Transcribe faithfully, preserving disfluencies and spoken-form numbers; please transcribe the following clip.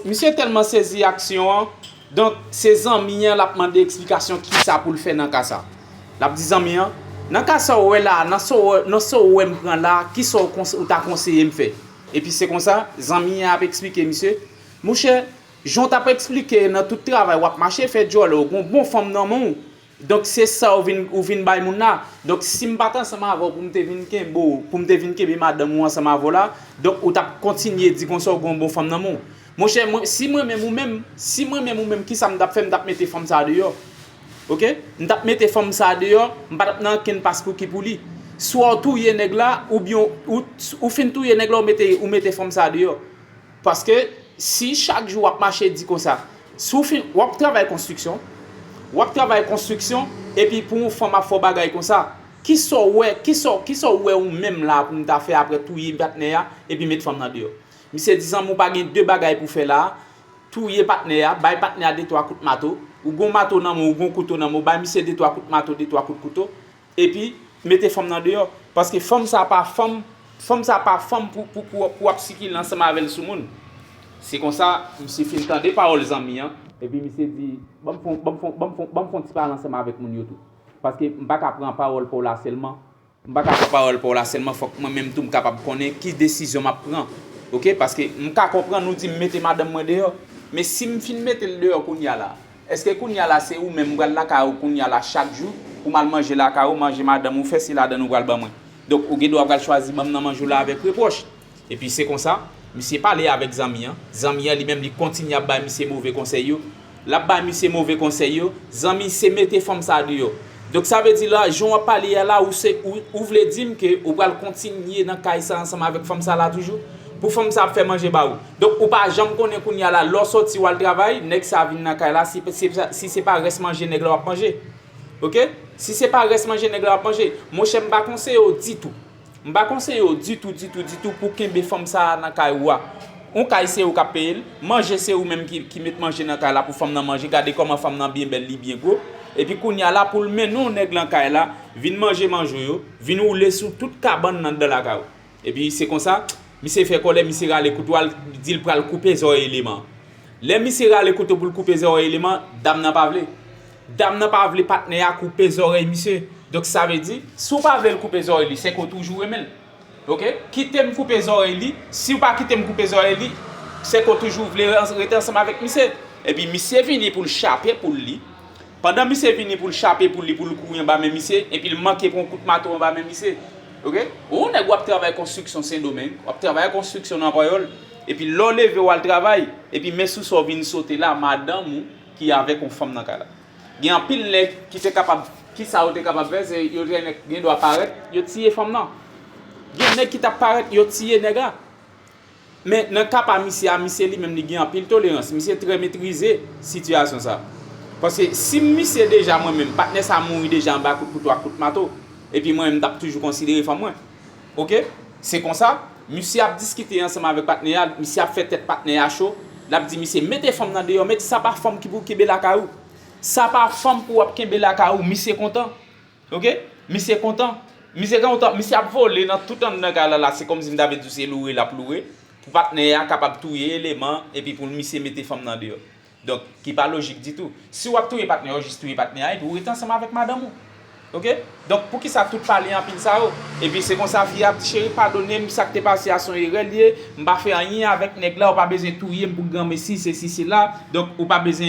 Misye tèlman sezi aksyon an, donk se zanmi an l ap mande eksplikasyon kisa pou l fè nan ka sa. L ap di zanmi an, nan ka sa w wè la, nan sa w wè, nan sa w wè m pran la, kisa w konse-, ou ta konseye m fè? Epi se konsa, zanmi an ap eksplike misye, monchè, jan w t ap eksplike nan tout travay w ap mache fè djòlè, ou gon bon fanm nan men w. Donk se sa ou vin, ou vin bay moun la. Donk si m pa t ansanm avè w pou m te vin kenbe w, pou m te vin kenbe madanm ou ansanm avè w la, donk ou t ap kontinye di konsa w gon bon fanm nan men w. Monchè, mwen, si mwen menm ou menm, si mwen menm ou menm, kisa m t ap fè? M t ap mete fanm sa a deyò. Oke? M t ap mete fanm sa a deyò, m pa t ap nan okenn pas pou ki pou li. Swa w touye nèg la, oubyen ou, ou fin touye nèg la, ou mete, ou mete fanm sa a deyò. Paske si chak jou w ap mache di konsa, si w fin, w ap travay konstriksyon, w ap travay konstriksyon, epi pou yon fanm ap fè w bagay konsa, kisa w wè, kisa w, kisa w wè ou menm la pou m ta fè apre touye patnè a, epi met fanm nan deyò? Misye di zanmi w pa gen de bagay pou fè la, touye patnè a, bay patnè a de twa kout mato, ou gon mato nan men w, ou gon kouto nan men w, bay misye de twa kout mato, de twa kout kouto, epi mete fanm nan deyò. Paske fanm sa pa fanm, fanm sa pa fanm pou, pou, pou, pou w ap sikile ansanm avè l sou moun. Se konsa, misye fin tande pawòl zanmi an, epi misye di, ban m fon, ban m fon, ban m fon, ban m fon ti pale ansanm avèk moun yo tou. Paske m pa ka pran pawòl pa w la sèlman. M pa ka pran pawòl pa w la sèlman, fòk mwen menm tou m kapab konnen ki desizyon m ap pran. Oke? Paske m ka konprann ou di m mete madanm mwen deyò. Men si m fin mete l deyò kounye a la, èske kounye a la se ou menm m pral lakay ou kounye a la chak jou pou m al manje lakay ou, manje madanm ou fè, se ladann ou pral ban mwen? Donk ou gen dwa pral chwazi ban m nan manje w la avèk repwòch. Epi se konsa, misye pale avèk zanmi an. Zanmi an li menm li kontinye ap bay misye move konsèy yo. L ap bay misye move konsèy yo. Zanmi se mete fanm sa deyò. Donk sa vle di la, jan w ap pale a la, ou se, ou, ou vle di m ke ou pral kontinye nan kay sa ansanm avèk fanm sa la toujou? Pou fanm sa ap fè manje ba ou. Donk ou pa janm konnen kounye a la, lè w sòti w al travay, nèg sa vin nan kay la, si, si, si se pa rès manje nèg la w ap manje. Oke? Si se pa rès manje nèg la w ap manje. Monchè, m pa konseye w ditou. M pa konseye w ditou, ditou, ditou pou kenbe fanm sa a nan kay ou a. Yon kay se ou k ap peye l, manje se ou menm ki, ki met manje nan kay la pou fanm nan manje, gade kòman fanm nan byen bèl, li byen gwo. Epi kounye a la pou l mennen yon nèg nan kay la, vin manje manje w yo, vin woule sou tout kabann nan anndan lakay ou. Epi se konsa, misye fè kòlè, misye rale kouto a, l di l pral koupe zòrèy eleman an. Lè misye rale kouto pou l koupe zòrèy eleman, dam nan pa vle. Dam nan pa vle patnè a koupe zòrèy misye. Donk sa vle di, si w pa vle l koupe zòrèy li, se ke w toujou renmen l. Oke? Kite m koupe zòrèy li. Si w pa kite m koupe zòrèy li, se ke w toujou vle ran-, rete ansanm avèk misye. Epi misye vini pou l chape poul li. Pandan misye vini pou l chape poul li, pou l kouri anba men misye, epi l manke pran kout mato anba men misye. Oke? Ou nèg w ap travay konstriksyon Sendomeng, w ap travay konstriksyon nan Panyòl, epi lè w leve w al travay, epi men sou sa w vin sote la, madanm ou ki avèk yon fanm nan kay la. Gen anpil nèg ki te kapab, kisa yo te kapab fè, se yo te gen dwa parèt, yo tiye fanm nan. Gen nèg ki t ap parèt, yo tiye nèg la. Men nan ka pa misye a, misye li menm li gen anpil tolerans. Misye trè metrize sitiyasyon sa. Paske si misye deja mwen menm, patnè sa mouri deja anba kout kouto ak kout mato, epi mwen menm m t ap toujou konsidere fanm mwen. Oke? Se konsa, misye ap diskite ansanm avèk patnè a, misye ap fè tèt patnè a cho, l ap di misye mete fanm nan deyò, men sa pa fanm ki pou kenbe lakay ou. Sa pa fanm pou w ap kenbe lakay ou, misye kontan. Oke? Misye kontan. Misye kontan, misye ap vole nan tout anndan kay la, la, se kòmsi m ta vle di w se loure l ap loure, pou patnè a kapab touye eleman, epi pou misye mete fanm nan deyò. Donk, ki pa lojik ditou. Si w ap touye patnè w, jis touye patnè a, epi w rete ansanm avèk madanm ou. Oke? Donk, poukisa tout pale anpil sa yo? Epi se konsa fi a ap di, cheri, padone m, sa k te pase a se yon erè l ye, m pa fè anyen avèk nèg la, ou pa bezwen touye m pou granmesi, sesi, sela, donk, ou pa bezwen